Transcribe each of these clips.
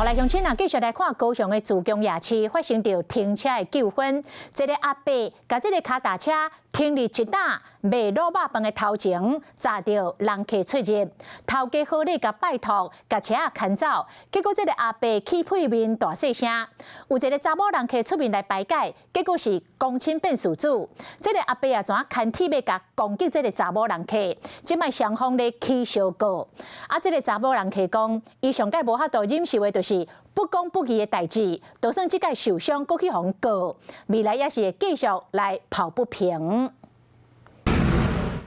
來鄉親啊，繼續來看高雄的自強夜市發生著停車的糾紛，一个阿伯共這个跤踏車停佇一擔賣滷肉飯的頭前，閘著人客出入，頭家好禮共拜託，共車仔牽走，結果這个阿伯起屁面大細聲，有一个查某人客出面來排解，結果是公親變事主，這个阿伯也怎牽鐵欲共攻擊這个查某人客，這擺雙方咧起相告，啊，這个查某人客講，伊上蓋無法度忍受的就是不公不義的代誌，就算這擺受傷，閣去予人告，未來也是會繼續來抱不平。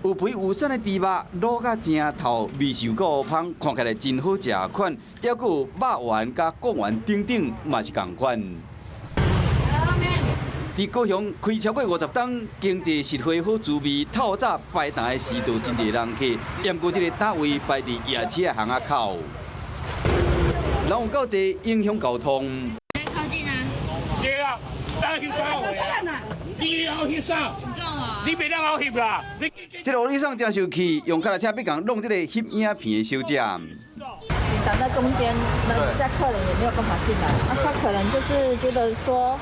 有肥有瘦的豬肉，滷甲誠透，味受夠芳，看起來真好食款。抑閣有肉丸佮貢丸等等，嘛是仝款。佇高雄開超過50冬，經濟實惠好滋味，透早排檔的時就真濟人客。毋過這个攤位擺佇夜市的巷仔口，人有夠濟，影響交通。靠近啊！對啊，來翕相，你愛翕相，你袂當愛翕啦！這个阿里桑誠生氣，用跤踏車欲共挵這个翕影片的小姐。擋在中間，人家客人也沒有辦法進來。啊，他可能就是覺得說，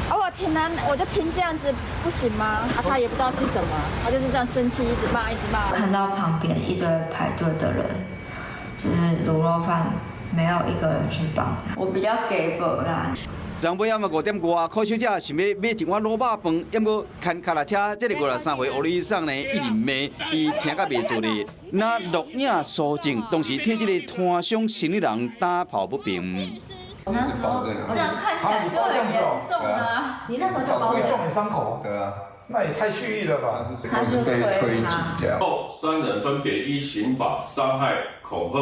啊，我停啊，我就停這樣子不行嗎？啊，他也不知道氣什麼，他就是這樣生氣，一直罵，一直罵。看到旁邊一堆排隊的人，就是滷肉飯沒有一個人去幫，我比較給薄啦。昨暝暗5點外，柯小姐想欲買一碗滷肉飯，毋過牽跤踏車，這个53歲阿里桑呢，一直罵，伊聽甲袂做咧，那錄影搜證，當時替這个攤商生意人打抱不平。那時候這樣看起來就很嚴重啊！你那時候就會撞你傷口？對啊，那也太蓄意了吧？他就被推擠這樣。後三人分別依刑法傷害、恐嚇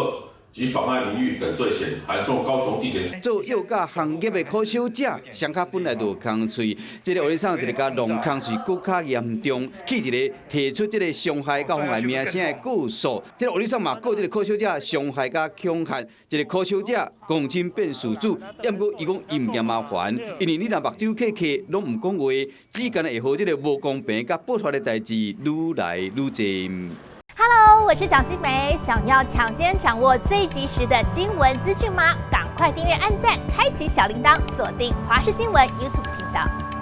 及妨礙名譽等罪嫌，函送高雄地檢。做藥駕行業的柯小姐，傷口本來就有空喙，這个阿里桑一个共弄空喙，閣較嚴重，去一个提出這个傷害佮妨礙名聲的告訴。這个阿里桑嘛告這个柯小姐傷害佮恐嚇，這个柯小姐公親變事主，毋過伊講伊毋驚麻煩，因為你若目睭瞌瞌，攏毋講話，只干焦會予這个無公平佮報酬的代誌愈來愈濟。 Hello，我是蔣新梅，想要搶先掌握最及時的新聞資訊嗎？趕快訂閱、按讚、開啟小鈴鐺，鎖定華視新聞 YouTube 頻道。